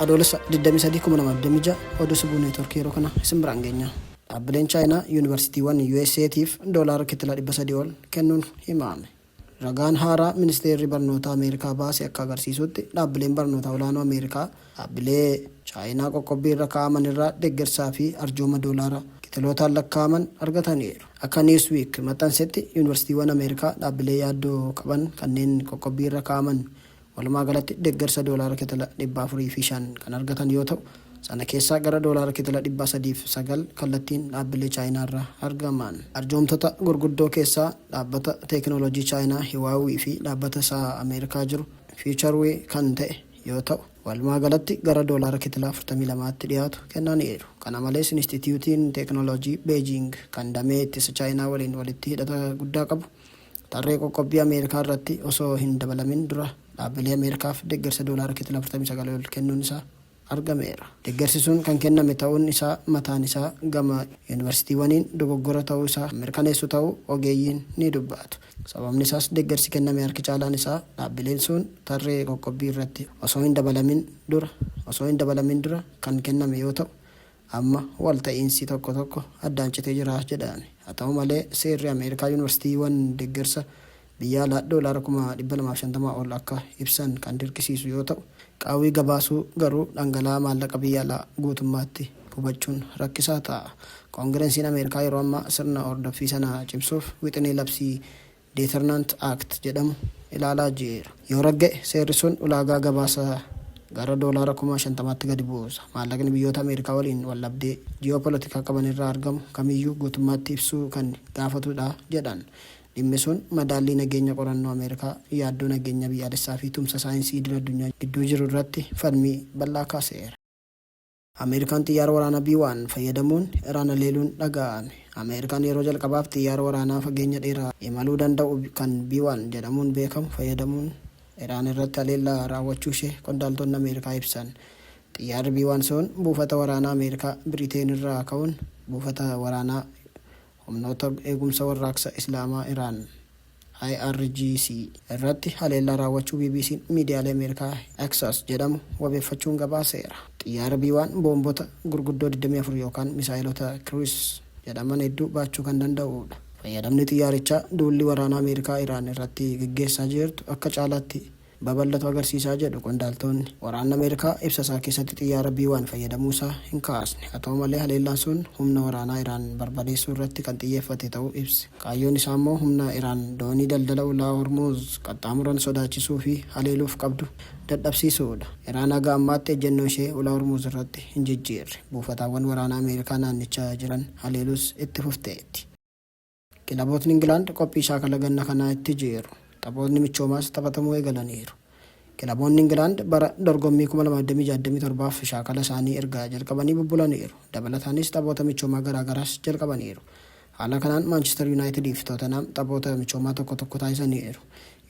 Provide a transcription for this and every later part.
Adoolessa 23, 2026 oduu Sibuu Neetworkii yeroo kana isin biraan geenya. Dhaabbileen Chaayinaa yuunivarsiitiiwwan USAtiif doolaara kitila 300 ol kennuun himame. Ragaan haaraa Ministeerri Barnootaa Ameerikaa baase akka agarsiisutti dhaabbileen barnootaa olaanoo Ameerikaa dhaabbilee Chaayinaa qoqqobbii irra kaa'aman irraa deeggarsaa fi arjooma doolaara kitilootaan lakkaa'aman argataniiru. Akka Newsweek maxxansetti yuunivarsiitiiwwan Ameerikaa dhaabbilee yaaddoo qaban kanneen qoqqobbii irra kaa'aman walumaa galatti deeggarsa doolaara kitila 405 kan argatan yoo ta'u, sana keessaa gara doolaara kitila 309 kallattiin dhaabbilee Chaayinaa irraa argaman. Arjoomtota gurguddoo keessaa dhaabbata teekinooloojii Chaayinaa Hiwaawii fi dhaabbata isaa Ameerikaa jiru Futurewee kan ta'e yoo ta'u, walumaa galatti gara doolaara kitila 42tti dhiyaatu kennaniiru. Kana malees Inistitiyuutiin Teekinooloojii Beejiing kan damee ittisa Chaayinaa waliin walitti hidhata guddaa qabu tarree qoqqobbii Ameerikaa irratti osoo hin dabalamin dura dhaabbilee Ameerikaaf deeggarsa doolaara kitila 49 ol kennuun isaa argameera. Deeggarsi sun kan kenname ta'uun isaa mataan isaa gama yuunivarsiitiiwwaniin dogoggora ta'uu isaa mirkaneessu ta'uu ogeeyyiin ni dubbatu. Sababni isaas deeggarsi kenname harki caalaan isaa dhaabbileen sun tarree qoqqobbii irratti osoo hin dabalamin dura kan kenname yoo ta'u, amma walta'iinsi tokko tokko addaan citee jira jedhame. Haa ta'u malee, seerri Ameerikaa yuunivarsiitiiwwan deeggarsa biyya alaa doolaara 250,000 ol akka ibsan kan dirqisiisu yoo ta'u, qaawwii gabaasuu garuu dhangala'aa maallaqa biyya alaa guutummaatti hubachuun rakkisaa ta'a. Koongireesiin Ameerikaa yeroo ammaa sirna hordoffii sana cimsuuf wixinee labsii Deterrence Act jedhamu ilaalaa jira. Yoo ragga'e, seerri sun ulaagaa gabaasa gara doolaara 50,000tti gadi buusa. Maallaqni biyyoota Ameerikaa waliin waldhabdee ji'oopolitikaa qaban irraa argamu kamiyyuu guutummaatti ibsuu kan gaafatudha jedhan. Dhimmi sun madaallii nageenya qorannoo Ameerikaa, yaaddoo nageenya biyyaalessaa fi tumsa saayinsii idil addunyaa gidduu jiru irratti falmii bal'aa kaaseera. Ameerikaan xiyyaara waraanaa B-1 fayyadamuun Iraan haleeluun dhaga'ame. Ameerikaan yeroo jalqabaaf xiyyaara waraanaa fageenya dheeraa imaluu danda'u kan B-1 jedhamuun beekamu fayyadamuun Iraan irratti haleellaa raawwachuu ishee qondaaltonni Ameerikaa ibsan. Xiyyaarri B-1 sun buufata waraanaa Ameerikaa Biriteen irraa ka'uun buufata waraanaa Humnoota Eegumsa Warraaqsa Islaamaa Iraan, IRGC, irratti haleellaa raawwachuu BBC'n miidiyaalee Ameerikaa Axios jedhamu wabeeffachuun gabaaseera. Xiyyaarri B-1 boombota gurguddoo 24 yookaan misaa'elota Cruise jedhaman hedduu baachuu kan danda'udha. Fayyadamni xiyyaarichaa duulli waraanaa Ameerikaa Iraan irratti geggeessaa jirtu akka caalaatti babal'atu agarsiisaa jedhu qondaaltonni. Waraanni Ameerikaa ibsa isaa keessatti xiyyaara B-1 fayyadamuu isaa hin kaasne. Haa ta'u malee, haleellaan sun humna waraanaa Iraan barbadeessuu irratti kan xiyyeeffate ta'uu ibse. Kaayyoon isaa immoo humna Iraan doonii daldala ulaa Hormuuz qaxxaamuran sodaachisuu fi haleeluuf qabdu dadhabsiisuudha. Iraan haga ammaatti ejjennoo ishee ulaa Hormuuz irratti hin jijjiirre. Buufataawwan waraanaa Ameerikaa naannicha jiran haleeluus itti fufteetti. Kilabootni Ingilaand qophii shaakala ganna kanaa itti jiru. Taphootni michoomaas taphatamuu eegalaniiru. Kilaboonni Ingilaand bara dorgommii 2026-27f shaakala isaanii erga jalqabanii bubbulaniiru. Dabalataanis taphoota michoomaa garaagaraas jalqabaniiru. Haala kanaan Maanchister Yuunaayitidii fi Tootenaam taphoota michoomaa tokko tokko taasisaniiru.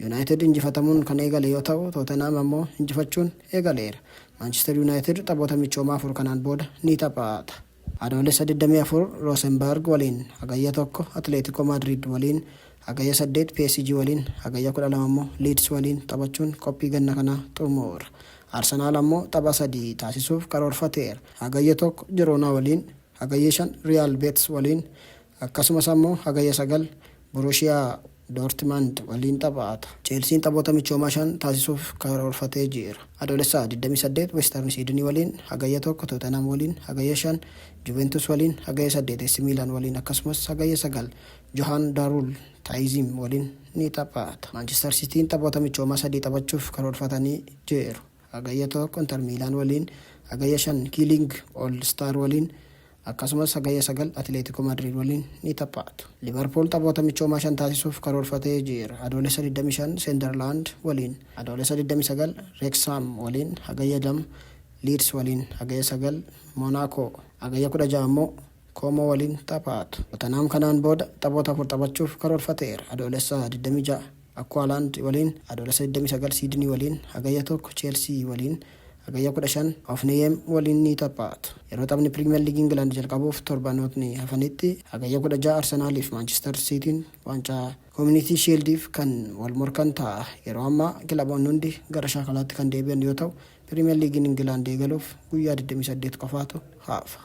Yuunaayitid injifatamuun kan eegale yoo ta'u, Tootenaam ammoo injifachuun eegaleera. Maanchister Yuunaayitid taphoota michoomaa afur kanaan booda ni taphata. Adoolessa 24 Roosenberg waliin, Hagayya 1 Atileetikoo Maadriid waliin, Hagayya 8 PSG waliin, Hagayya 12 ammoo Liids waliin taphachuun qophii ganna kanaa xumura. Arsenaal ammoo tapha sadii taasisuuf karoorfateera. Hagayya 1 Jiroonaa waliin, Hagayya 5 Riyaal Beetis waliin, akkasumas ammoo Hagayya 9 Borushiyaa Doortimand waliin taphata. Cheelsiin taphoota michoomaa shan taasisuuf karoorfatee jira. Adoolessa 28 Western Siidnii waliin, Hagayya 1 Tootenaam waliin, Hagayya 5 Juventus waliin, Hagayya 8 AC Miilaan waliin, akkasumas Hagayya 9 Johaan Daarul Taayizim waliin ni taphata. Maanchister Sitiin taphoota michoomaa sadii taphachuuf karoorfatanii jiru. Hagayya 1 Inter Miilaan waliin, Hagayya 5 Kiiling Old Star waliin, akkasumas Hagayya 9 Atileetikoo Maadriid waliin ni taphatu. Liverpool taphoota michoomaa shan taasisuuf karoorfatee jira. Adoolessa 25 Sunderland waliin, Adoolessa 29 Wrexham waliin, Hagayya 2 Leeds waliin, Hagayya 9 Monaco, Hagayya 16 ammoo Koomoo waliin taphatu. Tottenham kanaan booda taphoota afur taphachuuf karoorfateera. Adoolessa 26 Aqualand waliin, Adoolessa 29 Siidnii waliin, Hagayya 1 Chelsea waliin, Hagayya 15 Hoffenheim waliin ni taphatu. Yeroo taphni Piriimeer Liigii Ingilaand jalqabuuf torbanootni hafanitti, Hagayya 16 Arsenaaliif Maanchister Siitiin waancaa Koominiitii Shiildiif kan wal morkan ta'a. Yeroo ammaa kilaboonni hundi gara shaakalaatti kan deebi'an yoo ta'u, Piriimeer Liigiin Ingilaand eegaluuf guyyaa 28 qofaatu hafa.